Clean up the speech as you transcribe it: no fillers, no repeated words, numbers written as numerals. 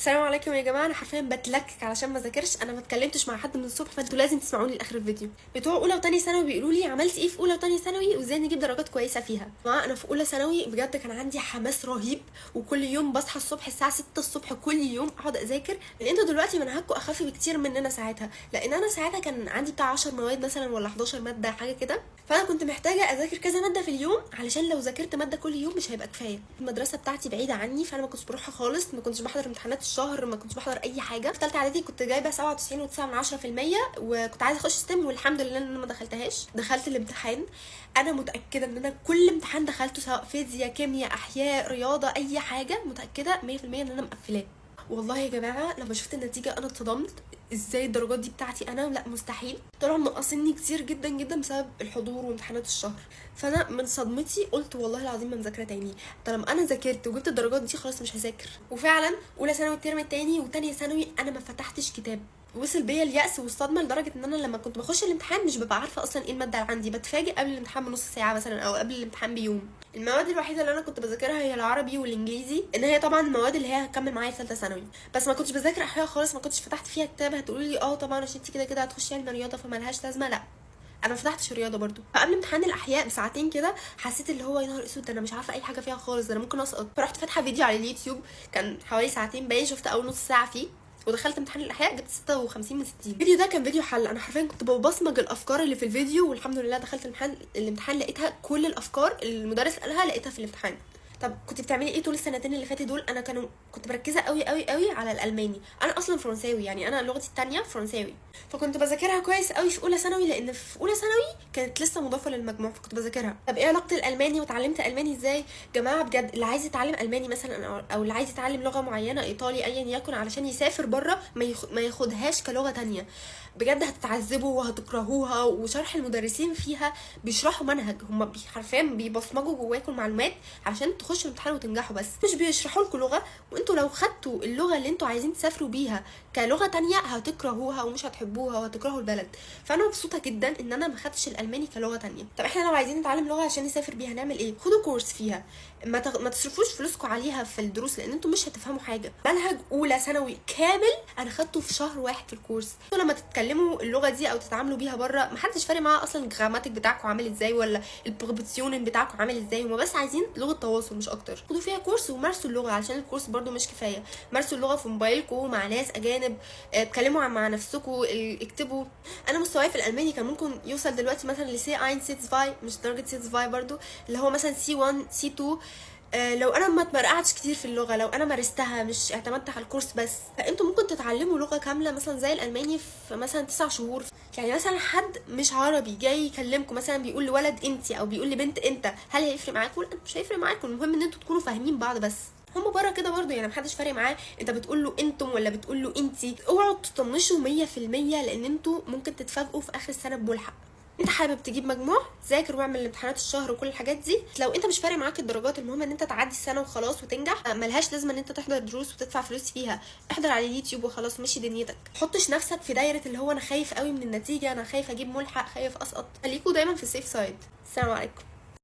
السلام عليكم يا جماعه، انا حرفيا بتلكك علشان ما ذاكرش. انا ما اتكلمتش مع حد من الصبح، فانتوا لازم تسمعوني لاخر الفيديو. بتوع اولى وتانية ثانوي بيقولوا لي عملت ايه في اولى وتانية ثانوي وازاي نجيب درجات كويسة فيها. جماعة انا في اولى ثانوي بجد كان عندي حماس رهيب، وكل يوم بصحى الصبح الساعة 6 الصبح كل يوم اقعد اذاكر. لان انتوا دلوقتي منهجكم اخف بكتير مننا ساعتها، لان انا ساعتها كان عندي بتاع 10 مواد مثلا ولا 11 مادة حاجة كده، فانا كنت محتاجه اذاكر كذا مادة في اليوم علشان لو ذاكرت مادة كل يوم مش هيبقى كفايه. المدرسة بتاعتي بعيدة عني، فانا ما كنتش بروحها خالص، ما كنتش بحضر امتحانات الشهر، ما كنتش بحضر اي حاجة. في ثالثة اعدادي كنت جايبه 97.9%، وكنت عايزه اخش STEM، والحمد لله ان انا ما دخلتهاش. دخلت الامتحان انا متاكدة ان انا كل امتحان دخلته سواء فيزياء كيمياء احياء رياضة اي حاجة متاكدة 100% ان انا مقفلاه. والله يا جماعة لما شفت النتيجة انا اتصدمت، ازاي الدرجات دي بتاعتي انا؟ لا مستحيل. طلعوا منقصيني كتير جدا جدا بسبب الحضور وامتحانات الشهر. فانا من صدمتي قلت والله العظيم ما مذاكرة تاني، طالما انا ذاكرت وجبت الدرجات دي خلاص مش هذاكر. وفعلا اولى ثانوي الترم التاني وتانية ثانوي انا ما فتحتش كتاب. وصل بيا اليأس والصدمه لدرجة ان انا لما كنت بخش الامتحان مش ببقى عارفه اصلا ايه المادة اللي عندي، بتفاجئ قبل الامتحان بنص ساعة مثلا او قبل الامتحان بيوم. المواد الوحيدة اللي انا كنت بذاكرها هي العربي والانجليزي، ان هي طبعا المواد اللي هي هتكمل معايا في ثالثة ثانوي. بس ما كنتش بذاكر احياء خالص، ما كنتش فتحت فيها كتاب. هتقولي لي اه طبعا عشان انت كده كده هتخشي علم رياضة فمالهاش لازمه، لا انا ما فتحتش رياضة برضو. فقبل امتحان الاحياء بساعتين كده حسيت اللي هو يا نهار اسود، ده انا مش عارفه اي حاجة فيها خالص، ده انا ممكن اسقط. فرحت فاتحة فيديو على اليوتيوب كان حوالي ساعتين باين، شفت اول نص ساعة فيه ودخلت امتحان الاحياء جبت 56 من 60. الفيديو ده كان فيديو حل، انا حرفيا كنت ببصمج الافكار اللي في الفيديو، والحمد لله دخلت الامتحان لقيتها كل الافكار اللي المدرس قالها لقيتها في الامتحان. طب كنت بتعملي ايه طول السنتين اللي فاتوا دول؟ انا كنت مركزه قوي قوي قوي على الالماني، انا اصلا فرنساوي، يعني انا لغتي الثانية فرنساوي، فكنت بذاكرها كويس قوي في اولى ثانوي، لان في اولى ثانوي كانت لسه مضافة للمجموع فكنت بذاكرها. طب ايه علاقة الالماني وتعلمت الماني ازاي؟ جماعة بجد اللي عايز يتعلم الماني مثلا او اللي عايز يتعلم لغة معينة ايطالي ايا يكن علشان يسافر بره ما ياخدهاش كلغة تانية، بجد هتتعذبوا وهتكرهوها. وشرح المدرسين فيها بيشرحوا منهج، هم حرفيا بيبصمجوا جواكم المعلومات عشان تخشوا الامتحان وتنجحوا، بس مش بيشرحوا لكم لغة. وانتوا لو خدتوا اللغة اللي انتوا عايزين تسافروا بيها كلغة تانية هتكرهوها ومش هتحبوها وهتكرهوا البلد. فانا مبسوطة جدا ان انا ما خدتش الالماني كلغة تانية. طب احنا لو عايزين نتعلم لغة عشان نسافر بيها نعمل ايه؟ خدوا كورس فيها، ما تصرفوش فلوسكم عليها في الدروس لان انتوا مش هتفهموا حاجة. منهج اولى ثانوي كامل انا خدته في شهر واحد في الكورس. انتوا لما تتكلموا اللغة دي او تتعاملوا بيها بره محدش فارق معاه اصلا ال Grammatik بتاعكم عامل ازاي ولا ال Präpositionen بتاعكم عامل ازاي، هما بس عايزين لغة تواصل مش اكتر. خدوا فيها كورس ومارسوا اللغة، علشان الكورس برده مش كفاية. مارسوا اللغة في موبايلكم مع ناس اجانب، اتكلموا مع نفسكم، اكتبوا. انا مستواي في الالماني كان ممكن يوصل دلوقتي مثلا ل C1 C 2، مش درجه C 2 برده، اللي هو مثلا C 1 C 2، لو انا ما اتمرقعتش كتير في اللغة، لو انا مارستها مش اعتمدت على الكورس بس. فانتوا ممكن تتعلموا لغة كاملة مثلا زي الالماني في مثلا 9 شهور. يعني مثلا حد مش عربي جاي يكلمكم مثلا بيقول لولد انتي او بيقول لبنت انت، هل هيفرق معاكم؟ لا مش هيفرق معاكم، المهم ان انتوا تكونوا فاهمين بعض بس. هم بره كده برضه يعني محدش فارق معاه انت بتقول له انتم ولا بتقول له انتي. اوعوا تطنشوا 100% لان انتوا ممكن تتفاجئوا في اخر السنة بملحق. انت حابب تجيب مجموع، ذاكر واعمل امتحانات الشهر وكل الحاجات دي. لو انت مش فارق معاك الدرجات، المهم ان انت تعدي السنة وخلاص وتنجح، ملهاش لازمه ان انت تحضر دروس وتدفع فلوس فيها. احضر على اليوتيوب وخلاص، مشي دنيتك. حطش نفسك في دايرة اللي هو انا خايف قوي من النتيجة، انا خايف اجيب ملحق، خايف اسقط. خليكوا دايما في ال safe side. السلام عليكم.